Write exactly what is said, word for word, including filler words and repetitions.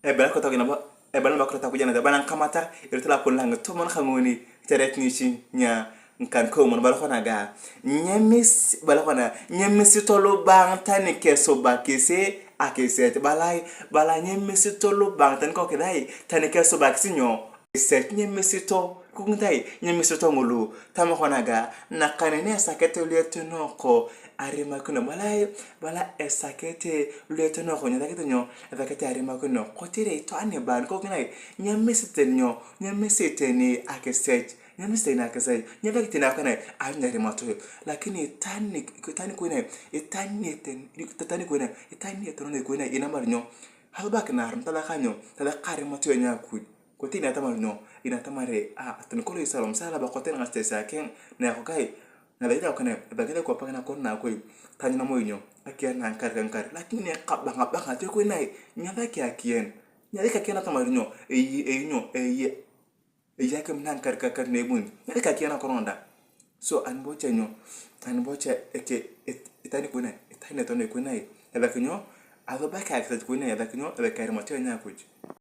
Ebala kotokina ba, ebala nabo akirot akuja nata bana ngkamata, erot lapon la ngitomon ka nguni, teret nichi nya ngkan komon bala kona ga. Nyemis, bala kona, nyemisito lubang tani kesubakisi akisech, balai, bala nyemisito lubang tani kokidai, tani kesubakisi nyo? Akisech nyemisito, kukungitai, nyemisito ngulu, tama kona ga, nakaneni esakete lu etenoko arimakino, balai, bala esakete lu etenoko, nyo esakete nyo? Esakete arimakino, kotere itwaan ibaan, kokinai, nyemisi teni nyo? Nyemisi teni akisech, nyemisi teni akisech, nyebaki teni akana, aanyun arimato. Lakini itwaan ni, itwaan koinai, itwaan ni eten-, itwaan koinai, itwaan ni etenok koinai, inamar nyo? Asubak naaron, talaka nyo? Talaka arimato enya Akuj. Kotere atamar nyo? Ina atamar, a, atoni kolong Yerusalem, sa laba kotere ngasitesea keng, na ekokai, na lejau kane, ebakete kwapak nakon na akoi, tanyuna moi nyo? Akiyan na ngikar ka ngikar. Lakini ekabangabang ate koinai, nyasaki akiyan. Nyasaki akiyan atamar nyo? Eye, eye nyo? Eye, eye akim na ngikar ka ngikar na ebuni. Nyasaki akiyan akoro ngada. So, ani bocha nyo? Ani bocha eke, et-, itani koinai, itani etoni koinai. Ebaki nyo? Asubak akisech koinai, ebaki nyo? Ebaki arimato enya Akuj.